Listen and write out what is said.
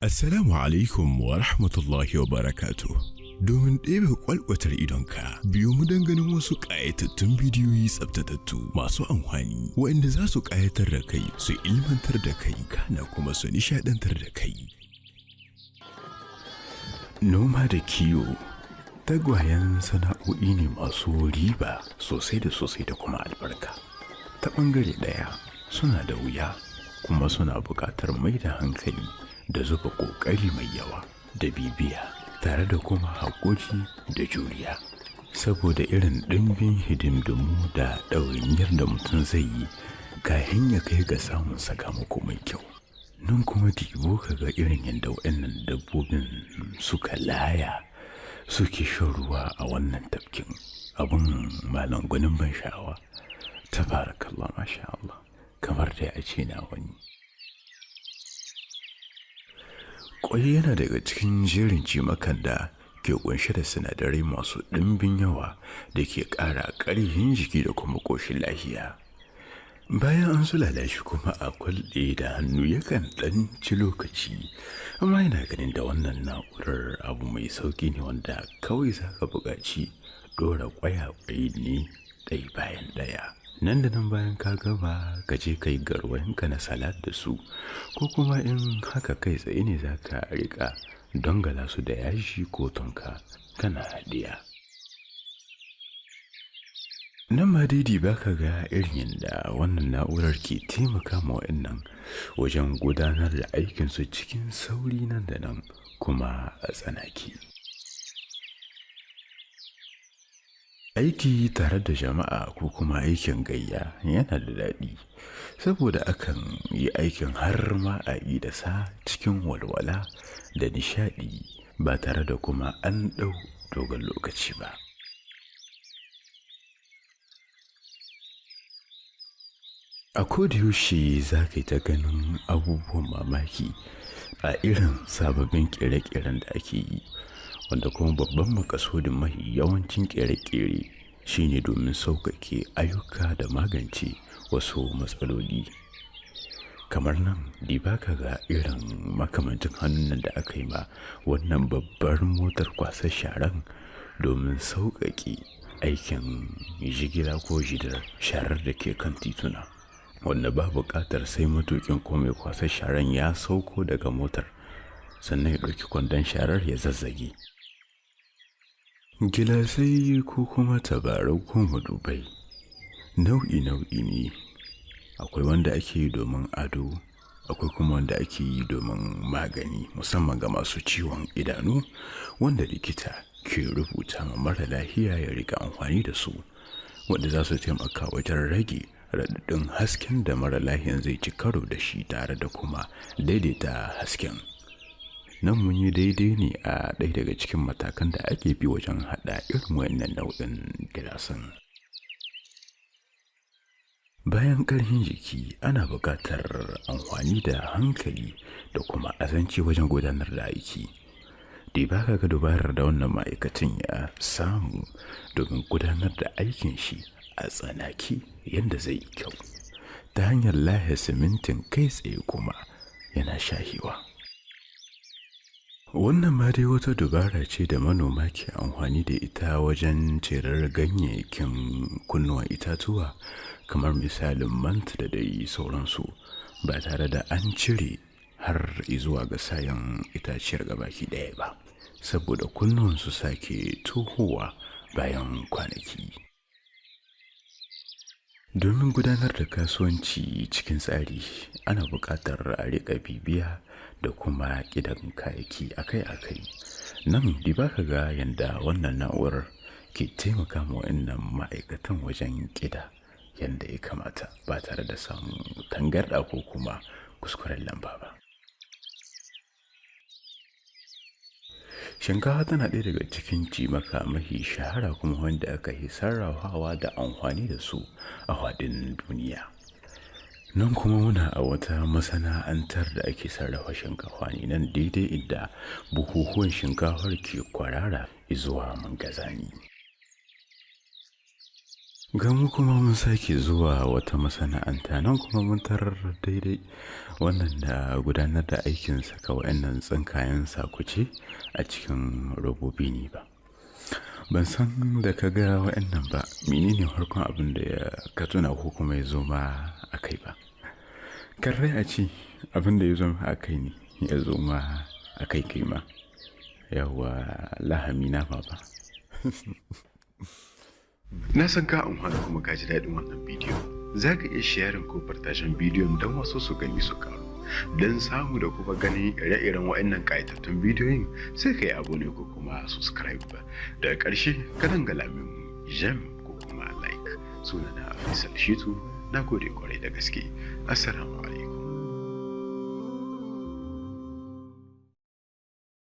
Assalamu alaikum wa rahmatullahi wa barakatuh. Domin ɗebe ƙwalƙwatar idonka, biyo mu don ganin wasu ƙayatattun bidiyoyi tsaftatattu masu amfani, waɗanda za su ƙayatar da kai, su ilmantar da kai, kana kuma su nishaɗantar da kai. Noma da kiwo tagwayen sana'o'i ne masu riba sosai da sosai da kuma albarka. Ta ɓangare ɗaya, suna da wuya kuma suna buƙatar mai da hankali da zuba ƙoƙari mai yawa da bibiya tare da kuma haƙuri da juriya, saboda irin ɗimbin hidindimu da ɗawainiyar da mutum zai yi kahin ya kai ga samun sakamako mai kyau. Nan kuma dibo ka ga irin yadda waɗannan dabbobin suka laya suke shan ruwa a wannan tafkin. Abun malam gwanin ban sha'awa, tabarakallah, masha Allah, kamar dai a ce na wani. Ƙwai yana daga cikin jerin cimakan da ke ƙunshe da sinadarai masu ɗimbin yawa da ke ƙara ƙarfin jiki da kuma ƙoshin lafiya. Bayan an sulala shi kuma a kwalɗe da hannu, yakan ɗan ci lokaci, amma yana ganin da wannan na'urar abu mai sauƙi ne, wanda kawai za ka buƙaci ɗora ƙwayaƙwai ne ɗaya bayan ɗaya. Nan da nan bayan ka gama, ka je ka yi garwayanka na salad da su, ko kuma in haka kai tsaye ne, za ka riƙa dangala su da yaji ko tonka kana haɗiya. Nan ma daidai ba ka ga irin yadda wannan na'urar ke taimaka ma wa'annan wajen gudanar da aikinsu cikin sauri, nan da nan kuma a tsanaki. Aiki tare da jama'a ko kuma aikin gayya yana da daɗi, saboda akan yi aikin har ma a yi da sa cikin walwala da nishaɗi ba tare da kuma an ɗau dogon lokaci ba. A yaushe za ka yi ta ganin abubuwan mamaki a irin sababbin ƙere-ƙeren da ake yi, wanda kuma babban makasudin mahi yawancin ƙere-ƙere shine domin sauƙaƙe ayyuka da magance wasu matsaloli. Kamar nan, diba ka ga irin makamancin hannun da aka yi ma wannan babbar motar kwasar sharan domin sauƙaƙe aikin jigila ko jidar sharar da ke kan tituna, wanda ba buƙatar sai matuƙin ko mai kwasar sharan ya sauko daga motar sannan ya ɗauki kwandon sharar ya zazzage. Gilasai ko kuma tabarau ko madubai nau'i-nau'i ne. Akwai wanda ake yi domin ado, akwai kuma wanda ake yi domin magani, musamman ga masu ciwon idanu, wanda likita ke rubuta ma mara lafiya ya riƙa amfani da su, wanda za su taimaka wajen rage raɗaɗin hasken da mara lafiyan zai ci karo da shi tare da kuma daidaita hasken. Nan mun yi daidai ne a ɗaya daga cikin matakan da ake bi wajen haɗa irin wannan nau'in gilasan. Bayan ƙarfin jiki, ana buƙatar amfani da hankali da kuma azanci wajen gudanar da aiki. Da ba ka ga dubarar da wannan ma'aikacin ya samu domin gudanar da aikin shi a tsanaki yadda zai yi kyau, ta hanyar lahe simintin kai tsaye kuma yana shahewa. Wannan ma dai wata dubara ce da manoma ke amfani da ita wajen cirar ganyayyakin kunnuwan itatuwa, kamar misalin mant da dai sauransu, ba tare da an cire har zuwa ga sayan itaciyar gabaki ɗaya ba, saboda kunnuwan su sake tohowa bayan kwanaki. Domin gudanar da kasuwanci cikin tsari, ana buƙatar a riƙa bibiya da kuma ƙidan kayayyaki akai-akai. Nan diba ka ga yadda wannan na'urar ke taimaka ma wa'annan ma'aikatan wajen ƙida yadda ya kamata ba tare da samun tangarɗa ko kuma kuskuren lamba ba. Shinkafa tana ɗaya daga cikin cimaka mafi shahara kuma wanda aka yi sarrafawa da amfani da su a faɗin duniya. Nan kuma muna a wata masana'antar da ake sarrafa shinkafa ne, nan daidai inda buhuhuwan shinkafar ke kwarara zuwa mangazani. Ga mu kuma mun sake zuwa wata masana'anta, nan kuma mun tarar daidai wannan da gudanar da aikin saka wa'annan tsinkayen sakuce a cikin robobi ne ba. Ban san da ka ga wa'annan ba, menene farkon abin da ya ka tuna ko kuma ya zo ma a kai ba. Karrai a ce abin da ya zo ma a kai ne ya zo ma a kai kai ma. Yawwa, lahami na baba. Na san ka amfana kuma ka ji daɗin wannan bidiyo. Za ka iya sharing ko fartashen bidiyon don wasu su gani su karu. Don samu da kuma ganin ire-iren waɗannan ƙayatattun bidiyoyin, sai ka yi abone ko kuma subscribe. Daga ƙarshe ka dangala min j'aime ko kuma like. Sunana Faisal Shitu, na gode kwarai da gaske. Assalamu alaikum.